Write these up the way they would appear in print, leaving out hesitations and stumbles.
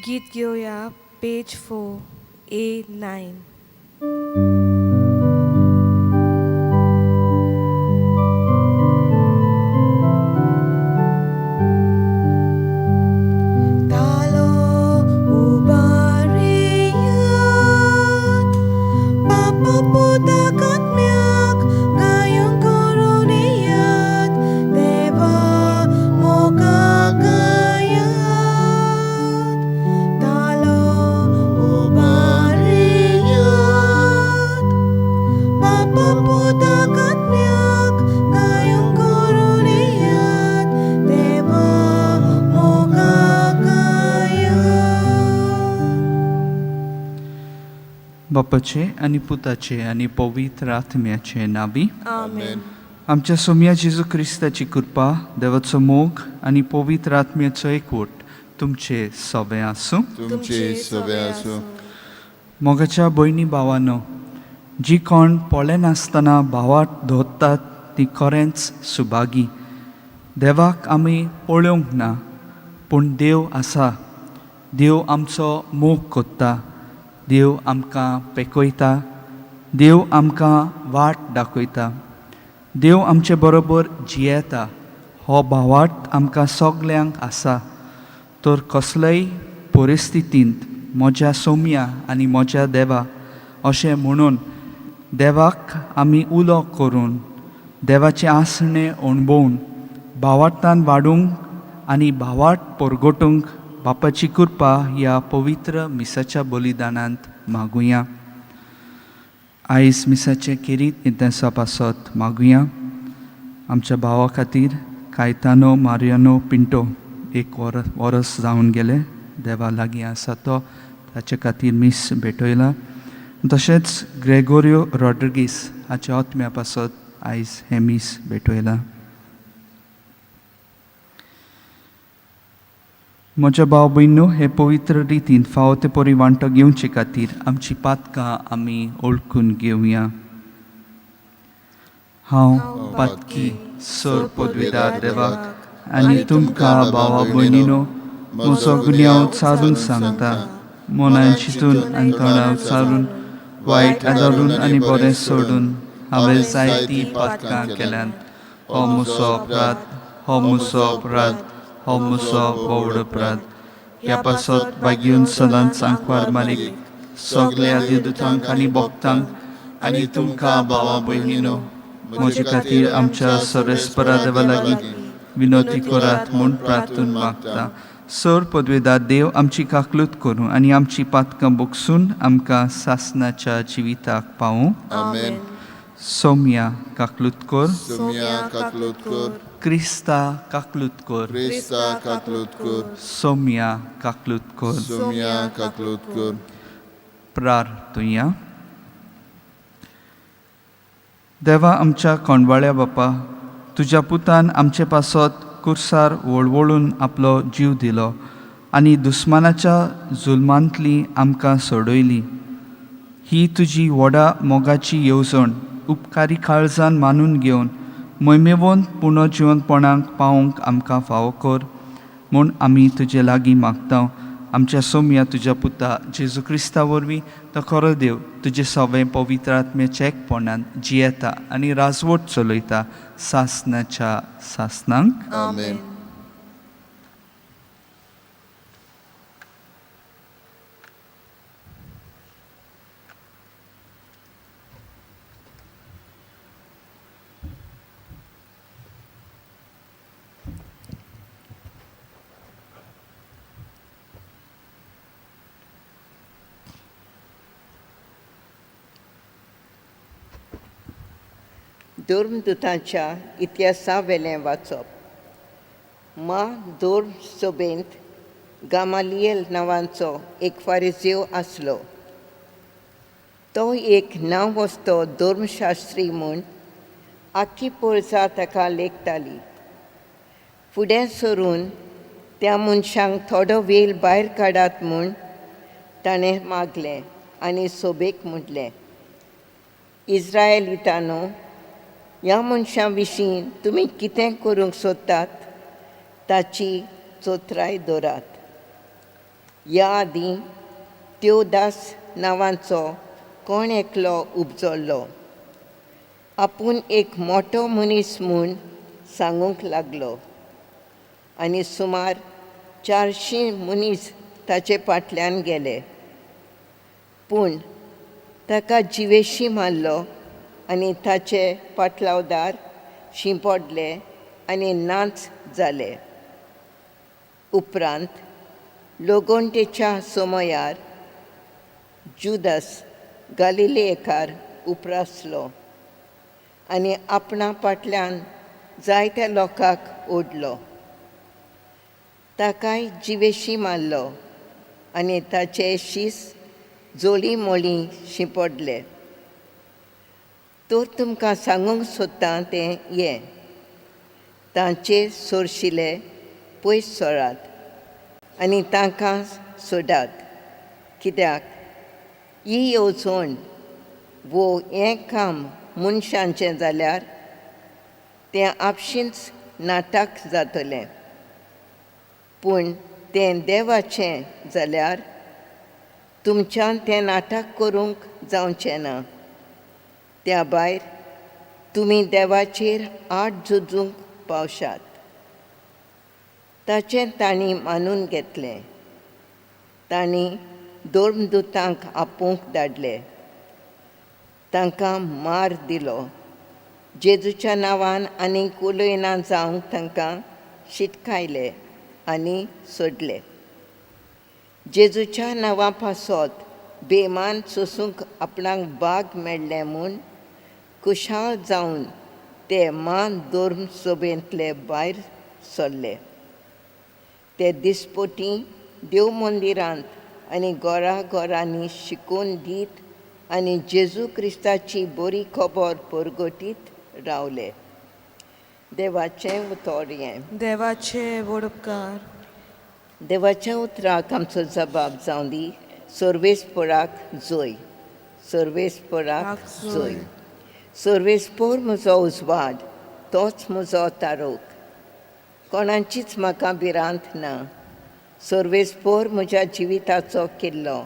गीत घेवया पेज 4 A9. तालो उबारियात बापा पुताक आत्म्याक गायन करून येयात देवा मोगाक गायात तालो उबारियात बापा पुताक आत्म्याक गायन करून येयात देवा मोगाक गायात. बापाचे आनी पुताचे आनी पवित्र आत्म्याचे नावी. आमेन. आमच्या सोम्या जेजू क्रिस्ताची कृपा, देवाचो मोग आनी पवित्र आत्म्याचो एकवट तुमचे सवे आसूं. तुमचे सवे आसूं. मोगाच्या भयणी भावानो, जी कोण पळयनासतना भावात दवरतात ती खरेंच सुभागी. देवाक आमी पळोवंक ना, पूण देव आसा. देव आमचो मोग कोत्ता, देव आमकां पेकयता, देव आमकां वाट दाखयता, देव आमचे बरोबर जियेता. हो भावार्थ आमकां सगल्यांक आसा. तर कसलेय परिस्थितींत म्हज्या सोम्या आनी म्हज्या देवा अशें म्हणून देवाक आमी उलो करून देवाचें आसणें अणभवून भावार्थान वाडूंक आनी भावार्थ परगटूंक बापाची कृपा ह्या पवित्र मिसाच्या बलिदानांत मागुया. आयज मिसाचें खेरीत इंतेंसा पासत मागुया. आमच्या भावा खातीर कायतानो मारियानो पिंटो, एक वर वरस जावन गेलें देवा लागीं आसा तो, ताचे खातीर मीस भेटयला. तशेंच ग्रेगोरियो रॉड्रिगीस हाच्या आत्म्या पासत आयज हें मीस भेटयलां. म्हज्या भाव भयणींनो, हे पवित्र रितीन फावो ते परी वांटो घेवचे खातीर आमची पातकां आमी ओळखून घेवया. हांव पातकी सर पदवेदार देवाक आनी तुमकां भावा भयणीनो म्हजो गुन्यांव चारून सांगता. मनान चिंतून आनी तोंडार चारून, वायट आदारून आनी बरें सोडून हांवें जायतीं पातकां केल्यांत. हो म्हजो अपराध, हो म्हजो अपराध, हो म्हजो व्हड अपराध. ह्या पासत बागीवन सदांच आंकवार मारीक, सगल्या देवदूतांक आनी भक्तांक आनी तुमकां भावा भयणीनो म्हजे खातीर आमच्या सर्वेस्परा देवा लागीं विनोती करात म्हूण प्रार्थून मागता. सर पदवेदार देव आमची काकलूत करूं आनी आमची पातकां बोगसून आमकां सासनाच्या जिविताक पावूं. आमेन. सोम्या काकलूत कर. सोम्या काकलूत कर. क्रिस्ता काकलूत कर. क्रिस्ता काकलूत कर. सोम्या काकलूत कर. सोम्या काकलूत कर. प्रार्थुया. देवा आमच्या कोंडवाळ्या बापा, तुज्या पुतान आमचे पासत कुर्सार वळवळून आपलो जीव दिलो आनी दुस्मानाच्या जुलमांतली आमकां सोडयली. ही तुजी व्हडा मोगाची येवजण उपकारी काळजान मानून घेवन मोहिमेवंत पुनर्जिवंतपणाक पावोवंक आमकां फावो कर म्हूण आमी तुजे लागीं मागता. आमच्या सोम्या तुज्या पुता जेजू क्रिस्ता वरवीं, तो खरो देव, तुजे सवें पवित्र आत्म्याच्या एकपणान जियेता आनी राजवट चलयता सासनाच्या सासनांक. आमेन. धर्मदूतांच्या इतिहासावेलें वाचप. मा धर्म सभेंत गामालियल नांवाचो एक फारिजेव आसलो. तो एक नांवस्तो धर्मशास्त्री म्हूण आख्खी परजा ताका लेखताली. फुडें सरून त्या मनशांक थोडो वेळ भायर काडात म्हूण ताणें मागलें आनी सोबेक म्हटलें, इस्रायलितानो, ह्या मनशां विशीं तुमी कितें करूंक सोदतात ताची चोत्राय दवरात. ह्या आदीं त्योदास नांवाचो कोण एकलो उपजल्लो आपूण एक मोटो मनीस म्हूण सांगूंक लागलो आनी सुमार 400 मनीस ताचे फाटल्यान गेले. पूण ताका जिवेशी मारलो आनी ताचे पाटलावदार शिंपडले आनी नाच जाले. उपरांत लोगोंटेच्या समयार जुदास गालिलेकार उप्रासलो आनी आपणा फाटल्यान जायत्या लोकांक ओडलो. ताकाय जिवेशी मारलो आनी ताचे शीस जोली मोळी शिंपडले. तर तुमकां सांगूंक सोदता तें हें, तांचे सोरशिले पयस सोरात आनी तांकां सोडात, कित्याक ही येवजण वो हें काम मनशांचें जाल्यार तें आपशींच नाटक जातलें, पूण तें देवाचें जाल्यार तुमच्यान तें नाटक करूंक जावचें ना. त्या भायर तुमी देवाचेर आड झुजूंक पावशात. ताचें तांणी मानून घेतलें. तांणी धर्मदुतांक आपोवंक धाडले. तांकां मार दिलो. जेजूच्या नांवान आनीक उलयना जावंक तांकां शिटकायले आनी सोडले. जेजूच्या नांवा पासत बेमान सोसूंक आपणाक भाग मेळ्ळें म्हूण खुशाल जावन ते मान धर्म सभेंतले भायर सरले. ते दिसपटी देव मंदिरांत आनी घरा घरांनी शिकोवन दीत आनी जेजू क्रिस्ताची बरी खबर परगटीत रावले. देवाचें उतर हें. देवाचे व्हड उपकार. देवाच्या उतराक आमचो जबाब जावं दी. सर्वेस्पराक जोय, सर्वेस्पराक जोय. सर्वेस्पर म्हजो उजवाड, तोच म्हजो तारोक, कोणाचीच म्हाका भिरांत ना. सर्वेस्पर म्हज्या जिविताचो किल्लो,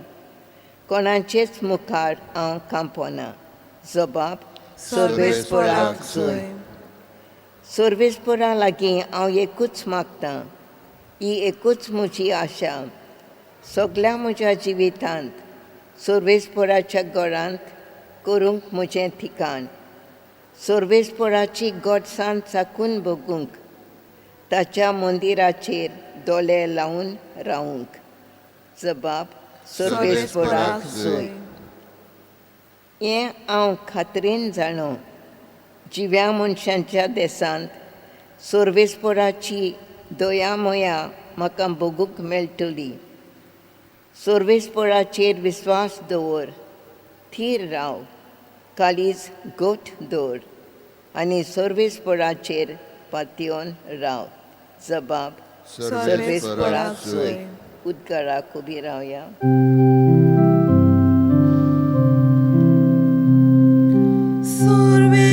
कोणाचेच मुखार हांव कांपना. जबाब सर्वेस्पराक जोय. सर्वेस्परा लागीं हांव एकूच मागतां, ही एकूच म्हजी आशा. सगल्या म्हज्या जिवितांत सर्वेस्पराच्या घरांत करूंक म्हजें ठिकाण. सर्वेस्पराची गोडसाण चाखून बगूंक, ताच्या मंदिराचेर दोळे लावन रावूंक. जबाब सर्वेस्पराक जोय. हें हांव खात्रीन जाणो, जिव्या मनशांच्या देसांत सर्वेस्पराची दयामया म्हाका बगूंक मेळटली. सर्वेस्पराचेर विस्वास दवर, थीर राव, काळीज घट दवर आनी सर्वेस्पराचेर पातयेवन राव. जबाब सर्वेस्पराक जोय. उदकाराक उबी रावया.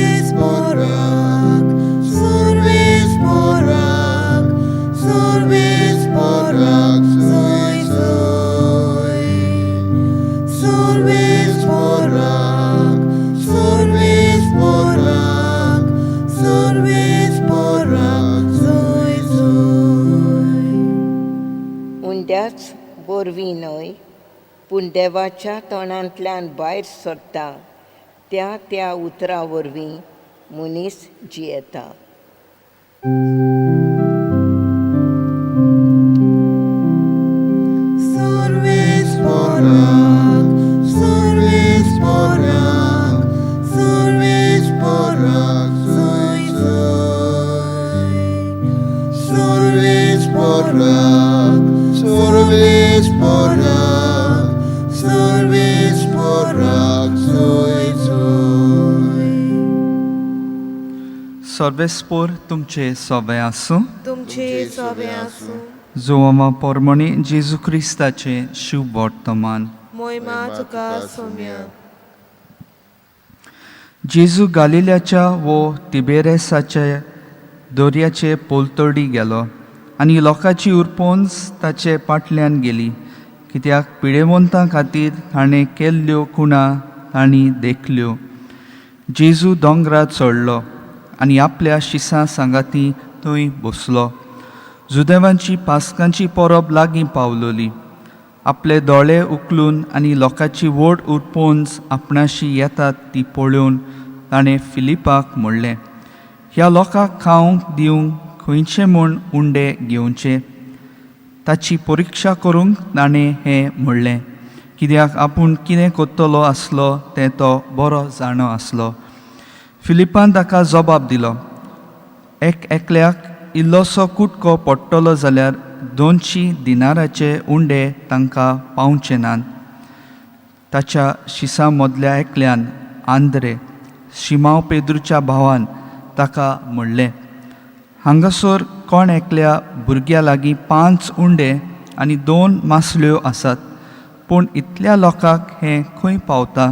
सर्वेस्पराक, सर्वेस्पराक, सर्वेस्पराक जोय जोय. सर्वेस्पराक, सर्वेस्पराक, सर्वेस्पराक जोय जोय. उंड्याच वरवीं न्हय, पूण देवाच्या तोंडांतल्यान भायर सरता त्या त्या उतरां वरवीं मनीस जियेता. सर्वेस्पराक, सर्वेस्पराक, सर्वेस्पराक जोय जोय. सर्वेस्पराक, सर्वेस्पराक, सर्वेस्पराक जोय जोय. सर्वेस्पोर तुमचे सोबे आसूं. तुमचे सोबे आसूं. जोवामा पोरमणी जेजू क्रिस्ताचे शुभ वर्तमान. मोहिमा तुका सोम्या. जेजू गालिल्याच्या वो तिबेरेसाच्या दर्याचे पोलतडी गेलो आनी लोकांची उरपोन्स ताचे फाटल्यान गेली, कित्याक पिडेवंतां खातीर ताणें केल्ल्यो खुणा तांणी देखल्यो. जेजू दोंगरार चडलो आनी आपल्या शिसां सांगाती थंय बसलो. जुदेवांची पास्कांची परब लागीं पावलोली. आपले दोळे उखलून आनी लोकांची व्हड उरपोन्स आपणाशी येतात ती पळोवन ताणें फिलिपाक म्हणलें, ह्या लोकांक खावंक दिवंक खंयचे म्हूण उंडे घेवचे? ताची परिक्षा करूंक ताणें हें म्हणलें, कित्याक आपूण कितें करतलो आसलो तें तो बरो जाणो आसलो. फिलिपान ताका जबाब दिलो, एक एकल्याक इल्लोसो कुटको पडटलो जाल्यार 200 दिनाराचे उंडे तांकां पावचे नात. ताच्या शिसां मदल्या एकल्यान, आंद्रे, शिमाव पेद्रूच्या भावान ताका म्हणलें, हांगासर कोण एकल्या भुरग्या लागीं 5 उंडे आनी 2 मासल्यो आसात, पूण इतल्या लोकांक हें खंय पावता?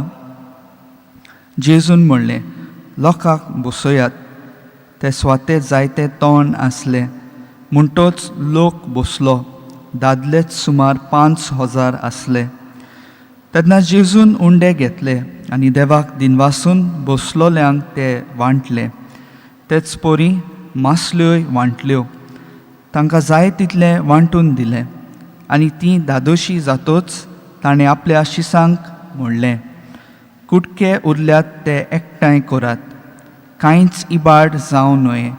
जेजून म्हणलें, लोकांक बसयात. ते स्वाते जायते तोंड आसले म्हणटोच लोक बसलो. दादलेच सुमार 5000 आसले. तेन्ना जेजून उंडे घेतले आनी देवाक दिनवासून बसलोल्यांक ते वांटले. तेच परी मासल्योय वांटल्यो. तांकां जाय तितलें वांटून दिलें आनी तीं धादोशी जातोच ताणें आपल्या शिसांक म्हणलें, कुटके उरल्यात ते एकठांय करात, कांयच इबाड जावं न्हय.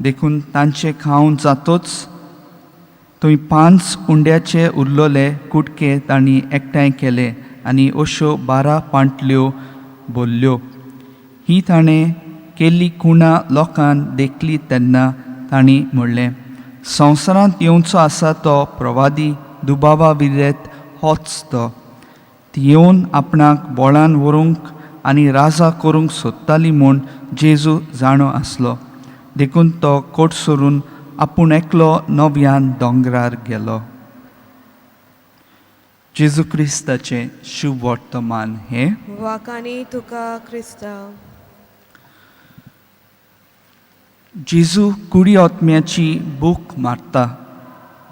देखून तांचें खावन जातोच थंय 5 उंड्याचे उरलोले कुटके तांणी एकठांय केले आनी अश्यो 12 पांटल्यो भरल्यो. ही ताणें केल्ली खुणा लोकान देखली तेन्ना तांणी म्हणलें, संवसारांत येवचो आसा तो प्रवादी दुबावा विरेत होच तो. ती येवन आपणाक बोळान व्हरूंक आनी राजा करूंक सोदताली म्हूण जेजू जाणो आसलो. देखून तो कोट सोरून आपूण एकलो नव्यान दोंगरार गेलो. जेजू क्रिस्ताचें शुभ वर्तमान हें. वाकानी तुका क्रिस्ता. जेजू कुडी आत्म्याची बूक मारता.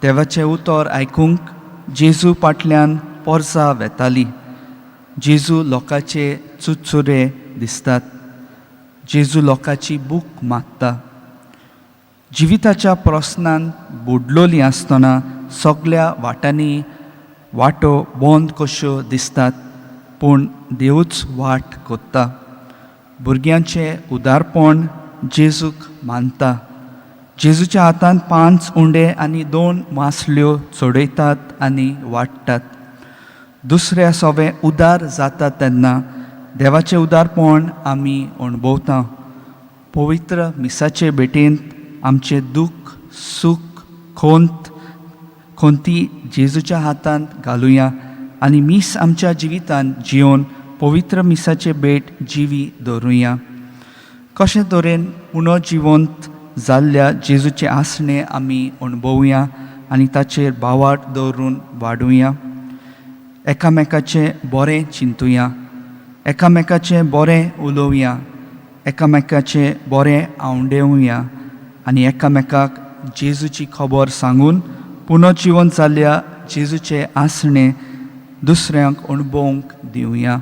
देवाचें उतर आयकूंक जेजू फाटल्यान पोरसां वेताली. जेजू लोकांचे चुरचुरे दिसतात. जेजू लोकांची बूक मारता. जिविताच्या प्रस्नान बुडलोली आसतना सगल्या वाटांनी वाटो बंद कश्यो दिसतात, पूण देवूच वाट कोत्ता. भुरग्यांचें उदारपण जेजूक मानता. जेजूच्या हातान 5 उंडे आनी 2 मासल्यो चडयतात आनी वाडटात. दुसऱ्या सोवे उदार जाता तेन्ना देवाचें उदारपण आमी अणभवता. पवित्र मिसाचे भेटेंत आमचें दुख्ख, सूख, खोंत खोंती जेजूच्या हातांत घालुया आनी मीस आमच्या जिवितांत जियोवन पवित्र मिसाचे भेट जिवी दवरुया. कशें तरेन उणो जिवंत जाल्ल्या जेजूचें आसणें आमी अणभवया आनी ताचेर भावार्थ दवरून वाडुया. एकामेकाचें बरें चिंतुया, एकामेकाचें बरें उलोवया, एकामेकाचें बरें आंवडेवया आनी एकामेकाक जेजूची खबर सांगून पुनर्जिवन जाल्ल्या जेजूचें आसणें दुसऱ्यांक अणभवंक दिवया.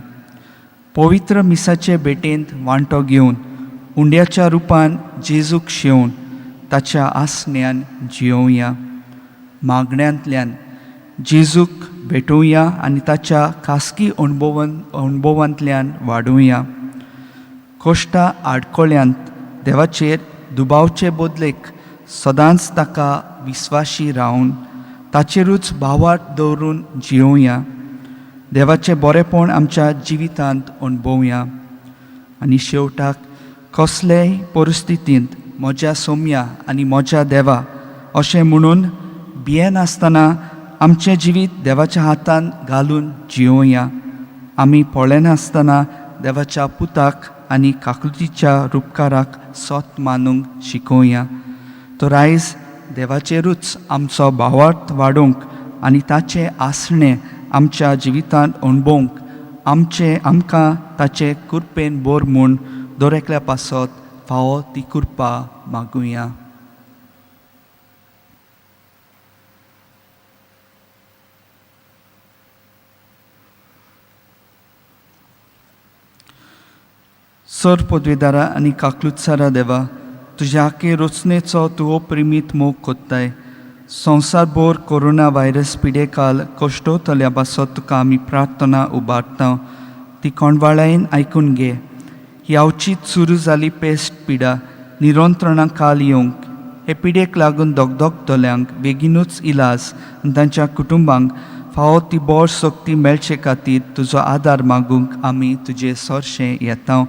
पवित्र मिसाचे भेटेंत वांटो घेवन उंड्याच्या रुपान जेजूक शेवून ताच्या आसण्यान जियोवया. मागण्यांतल्यान जेजूक भेटोवया आनी ताच्या खासगी अणभवांतल्यान वाडोवया. कोश्टा आडकोळ्यांत देवाचेर दुबावचे बदलेक सदांच ताका विस्वाशी रावन ताचेरूच भावार्थ दवरून जियोवया. देवाचें बरेंपण आमच्या जिवितांत अणभवया. आनी शेवटाक कसलेय परिस्थितींत म्हज्या सोम्या आनी म्हज्या देवा अशें म्हणून भियेनासतना आमचें जिवीत देवाच्या हातान घालून जियोवया. आमी पळयनासतना देवाच्या पुताक आनी काकुतीच्या रुपकाराक सोत मानूंक शिकोवया. तर आयज देवाचेरूच आमचो भावार्थ वाडोवंक आनी ताचें आसणें आमच्या जिवितांत अणभवंक आमचे आमकां ताचे कृपेन बोर म्हूण दर एकल्या पासत फावो ती कृपा मागुया. सर पदवेदारा आनी काकलुत्सारा देवा, तुज्या आखे रचनेचो तूं प्रेमीत मोग कोत्ताय. संवसारभर कोरोना व्हायरस पिडेकाल कश्टवतल्या पासत तुका आमी प्रार्थना उबारता, ती कोंडवाळायेन आयकून घे. ही अवचीत सुरू जाली पेस्ट पिडा निरंत्रणा काल येवंक हे पिडेक लागून दगदगतल्यांक बेगीनूच इलाज आनी तांच्या कुटुंबांक फावो ती बळ शक्ती मेळचे खातीर तुजो आदार मागूंक आमी तुजे सरशें येता.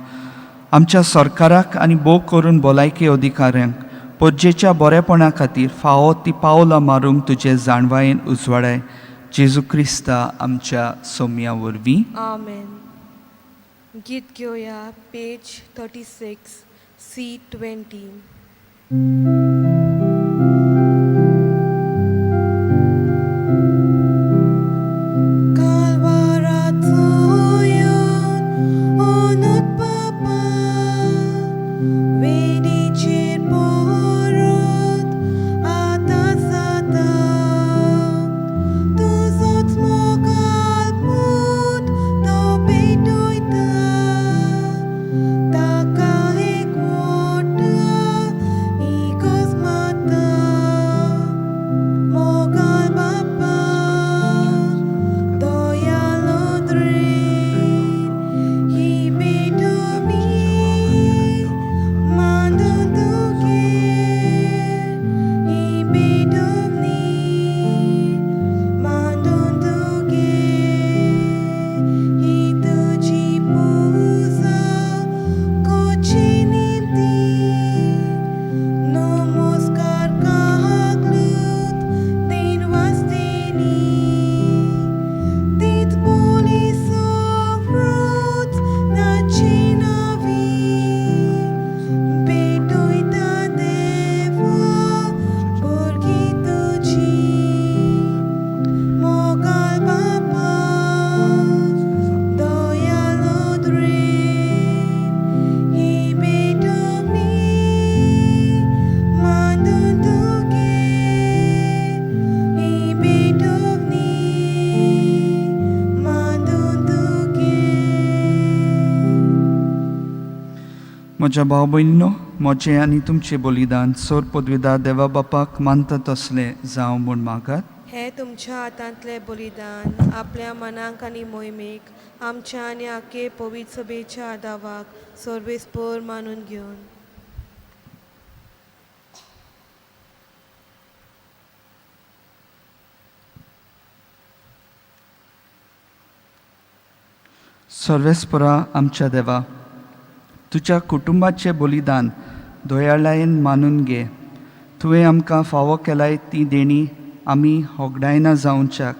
आमच्या सरकाराक आनी भोव करून भलायकी अधिकाऱ्यांक परजेच्या बरेपणा खातीर फावो ती पावलां मारूंक तुजे जाणवायेन उजवाडाय. जेजू क्रिस्ता आमच्या सोम्या वरवीं. आमेन. गीत घेवया पेज 36 C 20. कालवाराचो येवन ओनूत बापा वेडीचेर परत आतां जाता तुजोच मोगाल पूत तो पेटयता ताका एक वोटा इगोज माता मोगाल बापा दयालो द्रेन ही भेटवणी मांडून तुगेर ही भेटवणी मांडून तुगेर ही तुजी पुजा कोची निमती नमस्कार काकलूत दिन वास्तेनी तीत बोली सोफ्रोत नाची नवी पेटोयता देवा भुरगीं तुजी मोगाल बापा दयालो द्रेन ही भेटवणी मांडून तुगेर ही भेटवणी मांडून तुगेर. म्हज्या भाव भयणीनो, म्हजें आनी तुमचें बलिदान सोर पदवेदार देवा बापाक मानता तसलें जावं म्हूण मागात. हें तुमच्या हातांतलें बलिदान आपल्या मनाक आनी मोहिमेक आमच्या आनी आखे पवित्र सभेच्या आदावाक सर्वेस्पोर मानून घेवन. सर्वेस्परा आमच्या देवा, तुज्या कुटुंबाचें बलिदान दयाळायेन मानून घे. तुवें आमकां फावो केलाय ती देणी आमी होगडायना जावच्याक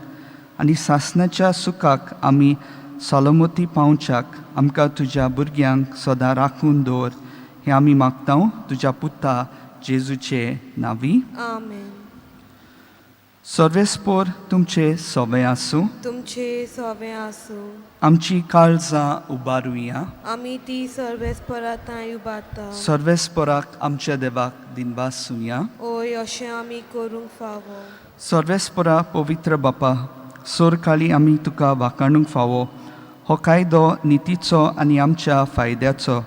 आनी सासणाच्या सुखाक आमी सलोमती पावच्याक आमकां तुज्या भुरग्यांक सदां राखून दवर हें आमी मागता तुज्या पुता जेजूचे नांवी. आमेन. सर्वेस्पोर तुमचे सवे आसूं. तुमचे सोवे आसूं. आमची काळजां उबारुया. आमी ती सर्वेस्परातांय उबारता. सर्वेस्पराक आमच्या देवाक दिनवासुया. ओय, अशें आमी करूंक फावो. सर्वेस्परा पवित्र बापा, सोरकाळी आमी तुका वाखाणूंक फावो. हो कायदो नितीचो आनी आमच्या फायद्याचो,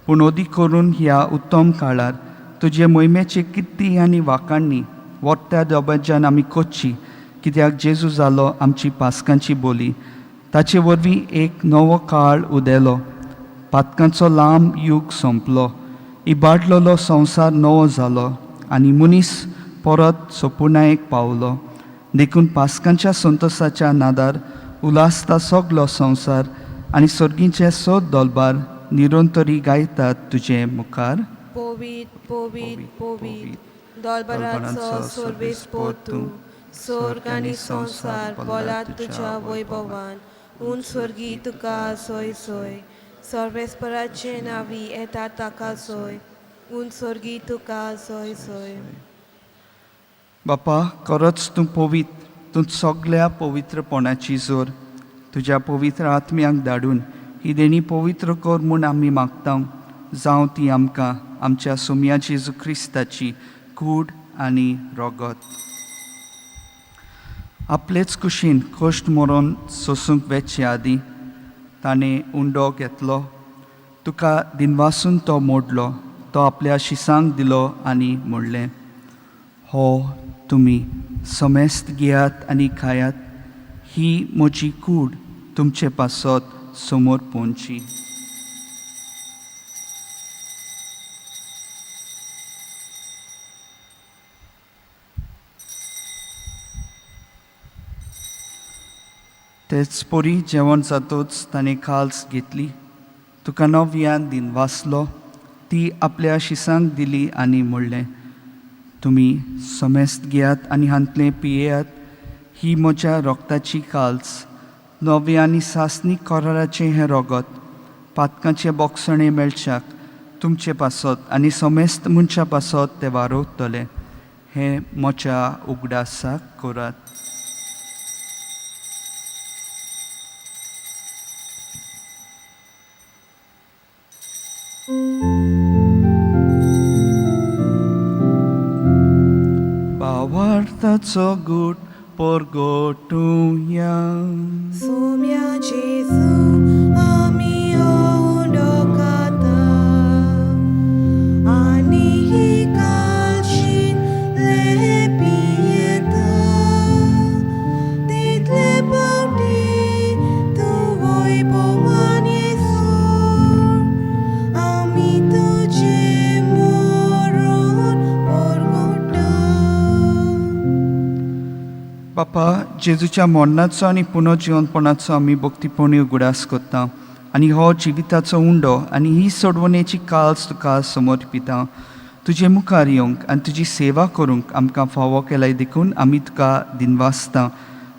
पूण अदीक करून ह्या उत्तम काळार तुजे मोहिमेची किर्ती आनी वाखाणणी वट्ट्या दोबाज्यान आमी करची, कित्याक जेजू जालो आमची पासकांची बोली. ताचे वरवीं एक नवो काळ उदेलो, पातकांचो लांब यूग सोंपलो, इबाडलेलो संवसार नवो जालो आनी मनीस परत सोपुणायेक पावलो. देखून पासकांच्या संतोसाच्या नादार उलासता सगलो संवसार आनी सर्गीचे सोद दोलबार निरंतरी गायतात तुजे मुखार. पवित्र पवित्र पवित्र दोलबराचो सर्वेस्पोर तूं, स्वर्ग आनी संवसार बोलात तुज्या वैभवान. उन स्वर्गी तुका सोय सोय. सर्वेस्पराचे नांवी येता ताका सोय. उन स्वर्गी तुका सोय सोय. बापा, खरोच तूं पवित्र, तूं सगल्या पवित्रपणाची जोर. तुज्या पवित्र आत्म्याक धाडून ही देणी पवित्र कर म्हूण आमी मागता, जावं ती आमकां आमच्या सोम्या जेजू क्रिस्ताची कूड आनी रोगत. आपलेच कुशीन कश्ट मरोन सोसूंक वेचे आदीं ताणें उंडो घेतलो, तुका दिनवासून तो मोडलो, तो आपल्या शिसांक दिलो आनी म्हणलें, हो तुमी समेस्त घेयात आनी खायात, ही म्हजी कूड तुमचे पासत समोर पोंची. तेच परी जेवण जातोच ताणें काल्स घेतली, तुका नव्यान दिनवासलो, ती आपल्या शिसांक दिली आनी म्हणलें, तुमी समेस्त घेयात आनी हांतलें पियेयात, ही म्हज्या रोगताची काल्स, नव्या आनी सासणी कराराचें हें रोगत, पातकांचें बोगसणें मेळच्याक तुमचे पासत आनी समेस्त मनशा पासत तें वारोवतलें, हें म्हज्या उगडासाक करात. भावार्थाचो गूट परगटुया. सोम्या जेजू आमी हो उंडो खाता आनी ही कालशीन ले पियेता, तितले पावटी तूं वैभवान येसर आमी तुजें मरण परगटा. बापा, जेजूच्या मरणाचो आनी पुनर्जिवनपणाचो आमी भक्तीपणी उगडास करता आनी हो जिविताचो उंडो आनी ही सोडवणेची काल्स तुका समर्पिता. तुजे मुखार येवंक आनी तुजी सेवा करूंक आमकां फावो केलाय देखून आमी तुका दिनवासता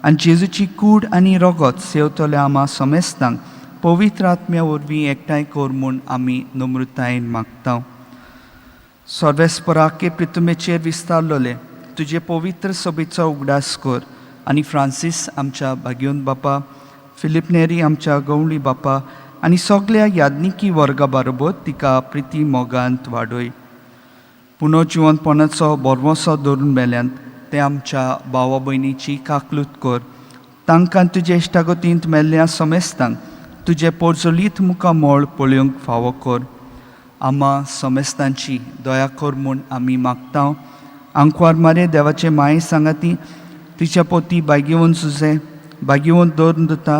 आनी जेजूची कूड आनी रोगत सेवतल्या आमा समेस्तांक पवित्र आत्म्या वरवीं एकठांय कर म्हूण आमी नम्रतायेन मागता. सर्वेस्पराके प्रितुमेचेर विस्तारलोले तुजे पवित्र सभेचो उगडास कर आनी फ्रांसीस आमच्या भाग्योन बापा, फिलीप नेरी आमच्या गवळी बापा आनी सगल्या याज्ञिकी वर्गा बरोबर तिका प्रिती मोगांत वाडय. पुनर्जिवनपणाचो बोरवसो धरून मेल्यान ते आमच्या भावा भयणीची काकलूत कर, तांकां तुजे इश्टागतींत मेल्ल्या समेस्तांक तुजें पोरजोलीत मुखामळ पळोवंक फावो कर. आमा समेस्तांची दया कर म्हूण आमी मागता. आंकवार मारे देवाचे माये सांगाती तिच्या पोती बागेवन सुजे बागेवन दवरून दिता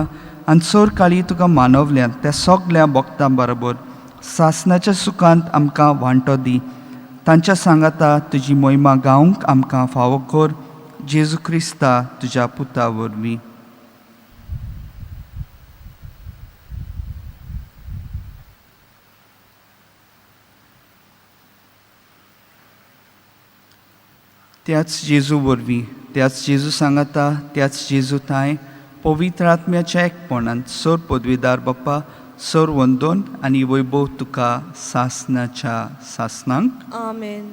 आनी चड काळी तुका मानवल्यान त्या सगल्या भक्तां बरोबर सासनाच्या सुखांत आमकां वांटो दी. तांच्या सांगाता तुजी मोहिमा गावंक आमकां फावो कर, जेजू क्रिस्ता तुज्या पुता वरवीं. त्याच जेजू वरवीं, त्याच जेजू सांगाता, त्याच जेजू थांय पवित्र आत्म्याच्या एकपणान सर पदवीदार बाप्पा, सर वंदोन आनी वैभव तुका सासनाच्या सासनांक. आमेन.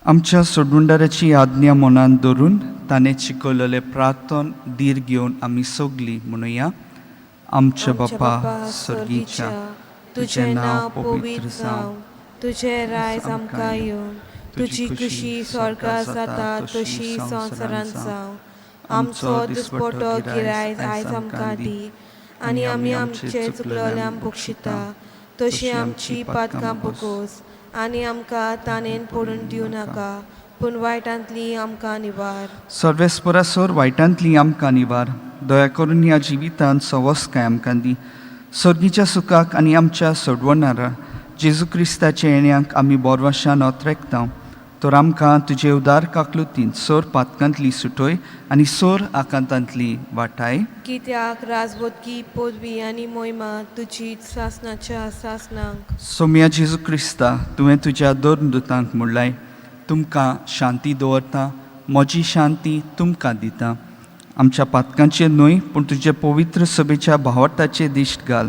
आमच्या सोडुंडाराची आज्ञा मनान धरून ताणें शिकयलेलें प्रार्थन धीर घेवन आमी सगलीं म्हणुया. आमच्या बापा स्वर्गीच्या, तुजें नांव पवित्र जावं, तुजें रायज आमकां येवं, तुजी खुशी स्वर्गार जाता तशी संवसारांत जावं. आमचो दिसपटो गिरायज आयज आमकां दी आनी आमी आमचे चुकलोल्यांक बक्षिता तशी आमची पातकां बोगोस आनी आमकां ताणेन पडून दिवं नाका, पूण वायटांतली आमकां निवार. सर्वेस्परा सर वायटांतली आमकां निवार. दया करून ह्या जिवितांत सवस्काय आमकां दी. सर्गीच्या सुखाक आनी आमच्या सोडवणारा जेजू क्रिस्ताच्या येण्याक आमी बोरवाशान ओतरेकता. तर आमकां तुजे उदार काकलुतीन सोर पातकांतली सुटोय आनी सोर आकांतांतली वाटाय. कित्याक राजबोधकी पदवी आनी मोहिमा तुजी सासनाच्या सासनांक. सोम्या जेजू क्रिस्ता, तुवें तुज्या दोन दुतांक म्हणलाय, तुमकां शांती दवरता, म्हजी शांती तुमकां दिता. आमच्या पातकांचेर न्हय पूण तुजे पवित्र सभेच्या भावार्थाचे दिश्ट घाल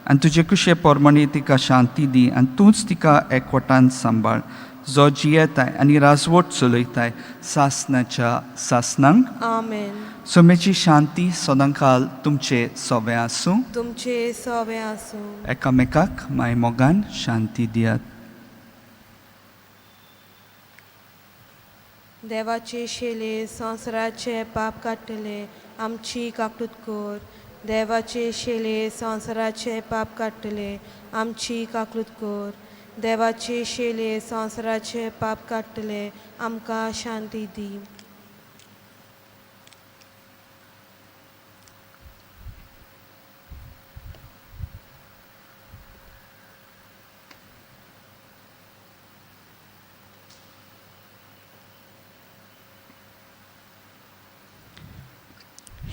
आनी तुजे कुशे प्रमाणे तिका शांती दी आनी तूंच तिका एकवटान सांबाळ. जो जियेताय आनी राजवट चलयताय सासनाच्या सासनांक. आमेन. सोमेची शांती सदांकाल तुमचे सोवे आसूं. तुमचे सोवे आसूं. एकामेकाक माय मोगान शांती दियात. देवाचे शेले संवसाराचे पाप काडटले आमची काकूत कर. देवाचे शेले संवसाराचे पाप काडटले आमची काकूत कर. देवाचे शेले संवसाराचे पाप काडटले आमकां शांती दी.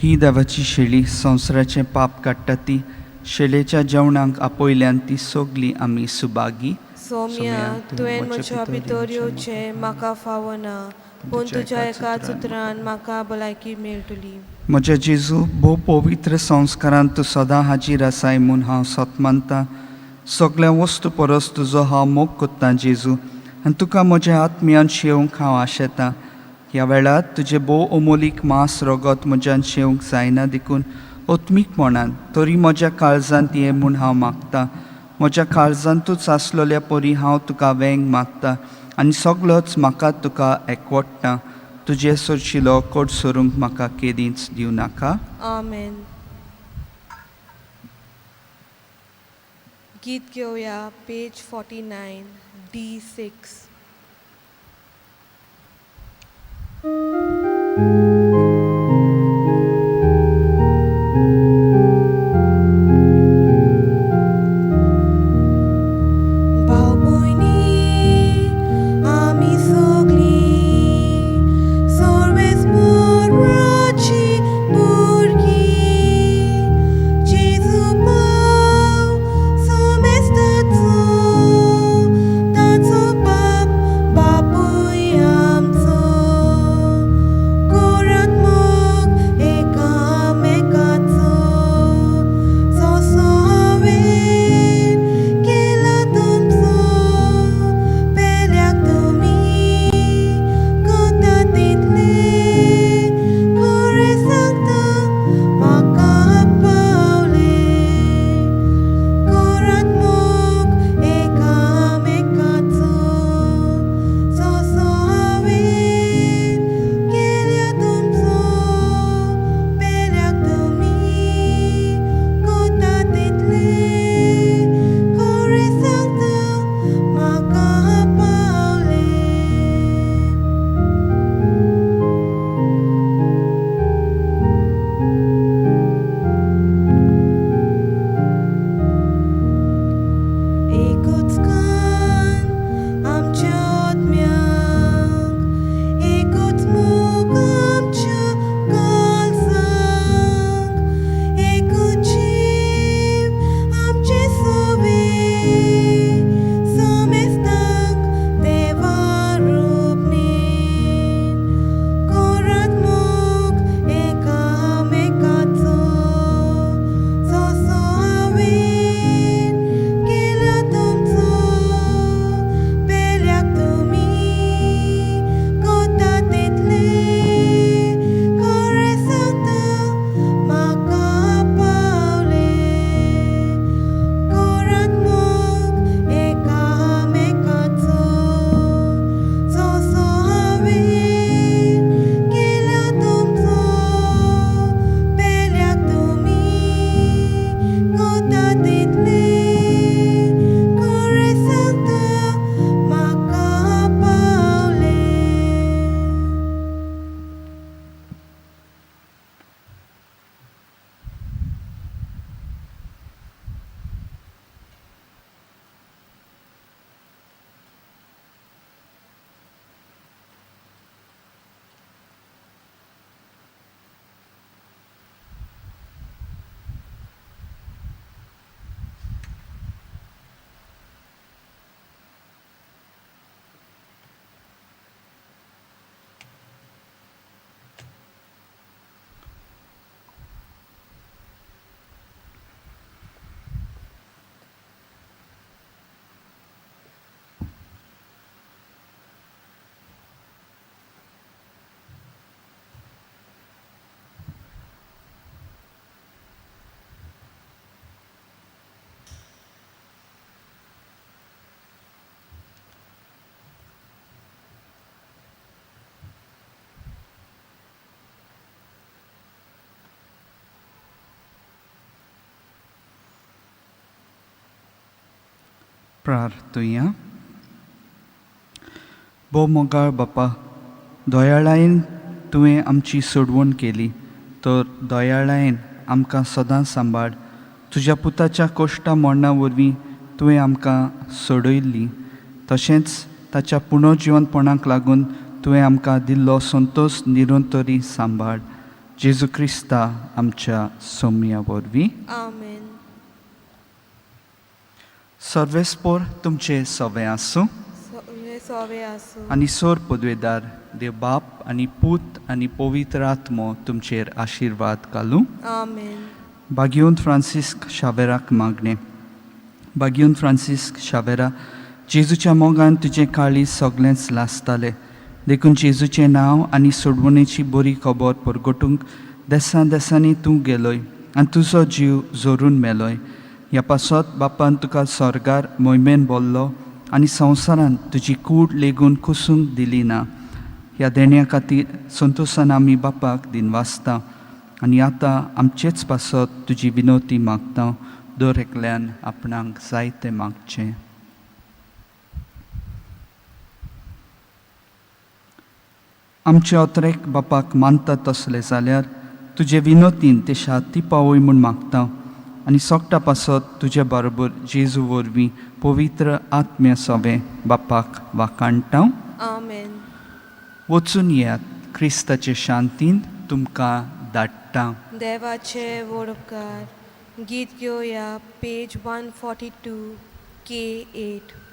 ही देवाची शेळी संवसाराचें पाप काडटा ती शेळेच्या जेवणाक आपयल्यान ती सगली आमी सुभागी. सोम्या, तुवें म्हज्या भितर येवचें म्हाका फावना, पूण तुज्या एकाच उतरान म्हाका भलायकी मेळटली. म्हज्या जेजू, भोव पवित्र संस्कारान तूं सदां हाजीर आसाय म्हूण हांव सत मानता. सगळ्या वस्तू परस तुजो हांव मोग कोत्तां जेजू, आनी तुका म्हज्या आत्म्यान शेवंक हांव आशेतां. ह्या वेळार तुजें भोव अमोलीक मांस रगत म्हज्यान शेवंक जायना देखून आत्मीकपणान तरी म्हज्या काळजांत ये म्हूण हांव मागता. म्हज्या काळजांतूच आसलेल्या परी हांव तुका वेंग मागता आनी सगळोच म्हाका तुका एकवटता. तुजे सरशिलो कोट सरूंक म्हाका केदींच दिवं नाका. आमेन. गीत घेवया पेज 49 D6. भाव भयणी आमी सगळीं सर्वेस्पराची भुरगीं. जेजू भाव समेस्ताचो, ताचो बाप बापूय आमचो. प्रार्थुया. भोव मोगाळ बापा, दयाळायेन तुवें आमची सोडवण केली तर दयाळायेन आमकां सदां सांबाळ. तुज्या पुताच्या कोश्टा मोडणा वरवीं तुवें आमकां सोडयल्ली, तशेंच ताच्या पुनर्जिवनपणाक लागून तुवें आमकां दिल्लो संतोश निरंतरी सांबाळ. जेजू क्रिस्ता आमच्या सोम्या वरवीं. आमेन. सर्वेस्पोर तुमचे सवे आसूं. सोवे सोवे आसूं. आनी सोर पदवेदार देव बाप आनी पूत आनी पवित्र आत्मो तुमचेर आशिर्वाद घालूं. आमेन. बागियोन फ्रांसिस्क शावेराक मागणें. बागियोन फ्रांसिस्क शावेरा, जेजूच्या मोगान तुजें काळीज सगळेंच लासतालें, देखून जेजूचें नांव आनी सोडवणेची बरी खबर परगटूंक देसां देसांनी तूं गेलोय आनी तुजो जीव जोरून मेलोय. ह्या पासत बापान तुका स्वर्गार मोहिमेन बोल्लो आनी संवसारान तुजी कूड लेगून कुसूंक दिली ना. ह्या देण्या खातीर संतोशान आमी बापाक दिनवासता आनी आतां आमचेच पासत तुजी विनवती मागता. दर एकल्यान आपणाक जाय तें मागचें. आमचे अत्रेक बापाक मानता तसले जाल्यार तुजे विनोतीन ते शाती पावय म्हूण मागता आनी सोगटा पासत तुजे बरोबर जेजू वरवीं पवित्र आत्म्या सोवें बापाक वाखाणटा. आमेन. वचून येयात, क्रिस्ताचे शांतीन तुमकां धाडटा. देवाचे व्हड उपकार. गीत घेवया, पेज 142, K8.